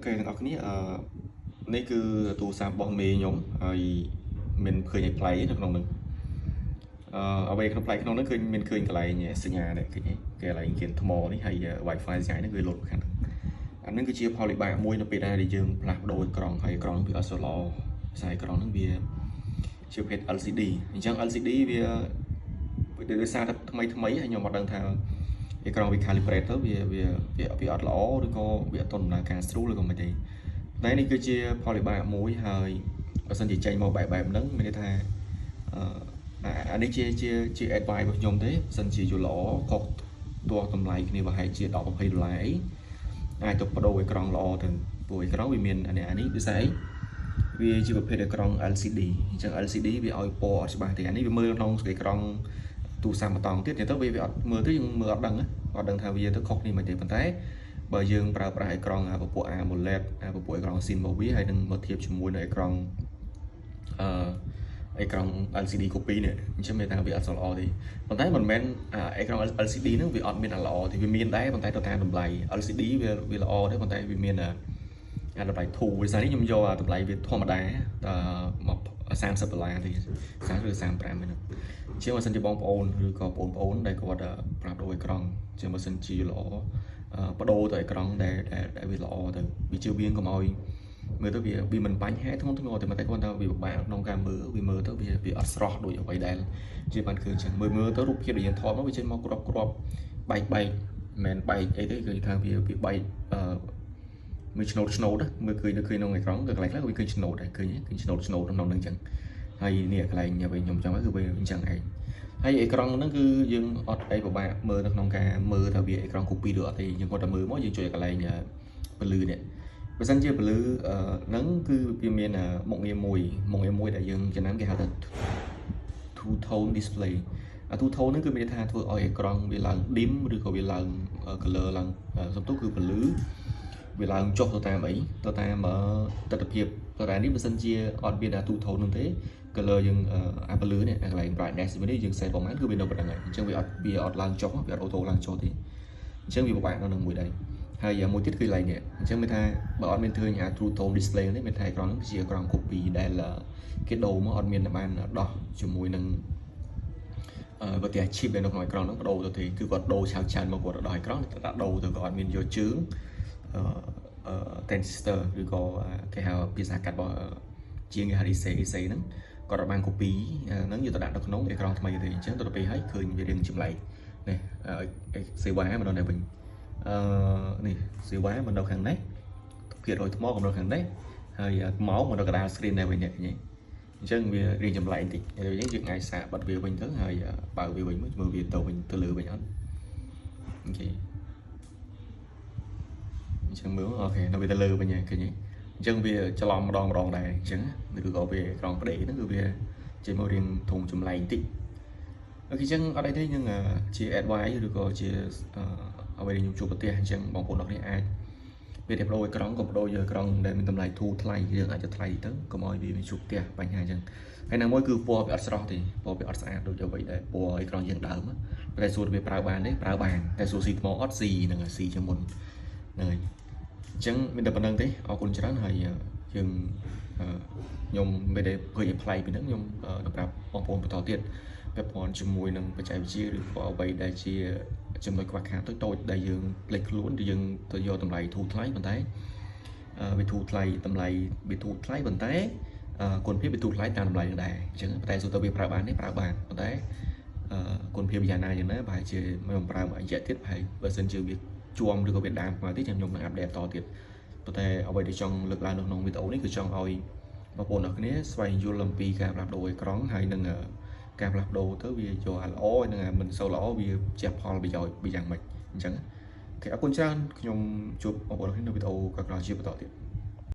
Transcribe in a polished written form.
OK ទាំងអស់គ្នាអឺនេះគឺទូរស័ព្ទរបស់មេខ្ញុំហើយមានឃើញឲ្យប្លែកនៅក្នុងនឹងអឺអ្វីក្នុងប្លែកក្នុងហ្នឹងឃើញមានឃើញកន្លែងសញ្ញានេះឃើញទេគេកន្លែងគៀនថ្មនេះហើយ Wi-Fi សញ្ញានេះគឺលោតខាងហ្នឹងអាហ្នឹងគឺជាផលវិបាកមួយនៅពេលដែលយើងផ្លាស់ប្ដូរអេក្រង់ហើយអេក្រង់វាអត់សូវល្អខ្សែអេក្រង់ហ្នឹងវាជាប្រភេទ LCD អញ្ចឹង LCD វាដោយសារតែថ្មីថ្មីហើយខ្ញុំអត់ដឹងថាអេក្រង់វា calibrate ទៅវាវាវាវាអត់ល្អឬក៏វាអត់ទន់ដំណើរការស្រួលឬក៏មិនទេ។តែនេះគឺជាផលវិបាកមួយហើយបើសិនជាចេញមកបែបបែបហ្នឹងមានន័យថាអឺអានេះជាជាជា advice របស់ខ្ញុំទេបើសិនជាយល់ល្អក៏ទាស់តម្លៃគ្នាប្រហែលជា10 20ដុល្លារអីអាចទៅបដូរអេក្រង់ល្អទៅព្រោះអេក្រង់វាមានអានេះអានេះដូចស្អីវាជាប្រភេទអេក្រង់ LCD អញ្ចឹង LCD វាឲ្យពណ៌អត់ច្បាស់ទេ។អានេះវាមើលក្នុងអេក្រង់ទូរស័ព្ទម្តងទៀតអញ្ចឹងទៅវាវាអត់មើលទៅយើងមើលអត់ដឹងអត់ដឹងថាវាទៅខុសគ្នាមិនទេប៉ុន្តែបើយើងប្រើប្រាស់អេក្រង់អាពពួក AMOLED អាពពួកអេក្រង់ស៊ីនរបស់វាហើយនឹងមកធៀបជាមួយនឹងអេក្រង់អឺអេក្រង់ LCD copy នេះអញ្ចឹងមានថាវាអត់សូវល្អទេប៉ុន្តែមិនមែនអេក្រង់ LCD ហ្នឹងវាអត់មានអាល្អទេវាមានដែរប៉ុន្តែទៅតាមតម្លៃ LCD វាវាល្អទេប៉ុន្តែវាមានអាតម្លៃធូរវិសានេះខ្ញុំយកអាតម្លៃវាធម្មតាតមក30ដុល្លារទេ30ឬ35ហ្នឹងជាងបើសិនជាបងប្អូនឬក៏បងប្អូនដែលគាត់ប្រាប់ដូរអេក្រង់ជាងបើសិនជាល្អបដូរទៅអេក្រង់ដែលដែលវាល្អទៅវាជឿវៀងកុំឲ្យមើលទៅវាវាមិនបញ្ហាធ្ងន់ធ្ងរទេតែគាត់ថាវាពិបាកក្នុងការមើលវាមើលទៅវាវាអត់ស្រស់ដូចអ្វីដែលជាបានឃើញចឹងមើលមើលទៅរូបភាពដែលយើងថតមកវាចេញមកក្របក្របបែកបែកមិនមែនបែកអីទេគឺថាវាវាបែកអឺមើលឆ្នោតឆ្នោតមើលឃើញនៅឃើញក្នុងអេក្រង់ក៏កន្លែងខ្លះវាឃើញឆ្នោតដែរឃើញឃើញឆ្នោតឆ្នោតក្នុងហ្នឹងចឹងហើយនេះកន្លែងវិញខ្ញុំចង់គឺវាអញ្ចឹងឯងហើយអេក្រង់ហ្នឹងគឺយើងអត់អីពិបាកមើលនៅក្នុងការមើលថាវាអេក្រង់ copy ឬអត់ទេយើងគាត់តែមើលមកយើងចុចកន្លែងពន្លឺនេះបើសិនជាពន្លឺហ្នឹងគឺវាមានមុខងារមួយមុខងារមួយដែលយើងចំណាំគេហៅថា two tone display អា two tone ហ្នឹងគឺមានន័យថាធ្វើឲ្យអេក្រង់វាឡើង dim ឬក៏វាឡើង color ឡើងសំទោសគឺពន្លឺវាឡើងចុះទៅតាមអីទៅតាមទស្សនភាពតើនេះបើសិនជាអត់មានអា two tone ហ្នឹងទេ color យើងអាពន្លឺនេះអាកន្លែង brightness នេះយើង set ប្រហែលគឺវានៅប៉ុណ្្នឹងហើយអញ្ចឹងវាអត់វាអត់ឡើងចុះវាអត់ auto ឡើងចុះទេអញ្ចឹងវាពិបាកនៅនឹងមួយដែរហើយមួយទៀតគឺឡើងនេះអញ្ចឹងមានថាបើអត់មានឃើញអា True Tone display នេះមានថាអេក្រង់ហ្នឹងគឺជាអេក្រង់ copy ដែលគេដូរមកអត់មានបានដោះជាមួយនឹងអឺប្រទេស chip ដែលនៅក្នុងអេក្រង់ហ្នឹងបដូរទៅទេគឺគាត់ដូរឆៅឆានមកគាត់ដោះអេក្រង់តែដាក់ដូរទៅក៏អត់មានយកជើងអឺអឺ transistor ឬក៏គេហៅភាសាកាត់របស់ជាងគេហៅ IC IC ហ្នឹងគាត់អត់បាន copy ហ្នឹងយកទៅដាក់នៅក្នុងអេក្រង់ថ្មីទេអញ្ចឹងទៅពេលហើយឃើញវារៀងចម្លែកនេះសេវាមកដល់នេះវិញអឺនេះសេវាមកនៅខាងនេះភាគរយថ្មក៏នៅខាងនេះហើយម៉ោងមកនៅកណ្ដាល screen នេះវិញនេះឃើញទេអញ្ចឹងវារៀងចម្លែកបន្តិចហើយយើងអាចសាកបិទវាវិញទៅហើយបើកវាវិញមើលវាទៅវិញទៅលើវិញអត់ OK អញ្ចឹងមើល OK នៅវាទៅលើវិញហើយឃើញទេអញ្ចឹងវាច្រឡំម្ដងម្ដងដែរអញ្ចឹងឬក៏វាក្រង់ប្តេហ្នឹងគឺវាចេញមករៀងធំចម្លែកបន្តិច OK អញ្ចឹងអត់អីទេយើងជា advice ឬក៏ជាអ្វីដែលខ្ញុំជួបប្រទះអញ្ចឹងបងប្អូនអរគ្នាអាចពេលដែលបដូរអេក្រង់ក៏បដូរយកអេក្រង់ដែលមានតម្លៃធូរថ្លៃយើងអាចจะថ្លៃទៅកុំឲ្យវាមានជួបផ្ទះបញ្ហាអញ្ចឹងហើយណាមួយគឺពណ៌វាអត់ស្រស់ទេពណ៌វាអត់ស្អាតដូចអ្វីដែលពណ៌អេក្រង់យើងដើមតែសួរវាប្រើបានទេប្រើបានតែសួរស៊ីថ្មអត់ស៊ីហ្នឹងហើយស៊ីជាងមុនហ្នឹងហើយអញ្ចឹងមានតែប៉ុណ្្នឹងទេអរគុណច្រើនហើយយើងខ្ញុំមិនដែលឃើញឲ្យប្លែកពីហ្នឹងខ្ញុំនឹងប្រាប់បងប្អូនបន្តទៀតពាក់ព័ន្ធជាមួយនឹងបច្ចេកវិទ្យាឬក៏អ្វីដែលជាចំណុចខ្វះខាតតូចៗដែលយើងភ្លេចខ្លួនឬយើងទៅយកតម្លៃធូរថ្លៃប៉ុន្តែវាធូរថ្លៃតម្លៃវាធូរថ្លៃប៉ុន្តែគុណភាពវាធូរថ្លៃតាមតម្លៃនឹងដែរអញ្ចឹងប៉ុន្តែសួរទៅវាប្រើបានទេប្រើបានប៉ុន្តែគុណភាពយ៉ាងណាយ៉ាងណាប្រហែលជាខ្ញុំប្រើមួយរយៈទៀតប្រហែលបើសិនជាវាជួមឬក៏វាដាមមកទៀតខ្ញុំនឹង update តទៀតប៉ុន្តែអ្វីដែលចង់លើកឡើងនៅក្នុងវីដេអូនេះគឺចង់ឲ្យបងប្អូនអរគ្នាស្វែងយល់អំពីការផ្លាស់ប្ដូរអេក្រង់ហើយនឹងការផ្លាស់ប្ដូរទៅវាយកអាល្អនិងអាមិនសូវល្អវាជះផលប្រយោជន៍វាយ៉ាងម៉េចអញ្ចឹង OK អរគុណច្រើនខ្ញុំជួបបងប្អូនគ្នានៅវីដេអូក្រោយៗជាបន្តទៀត។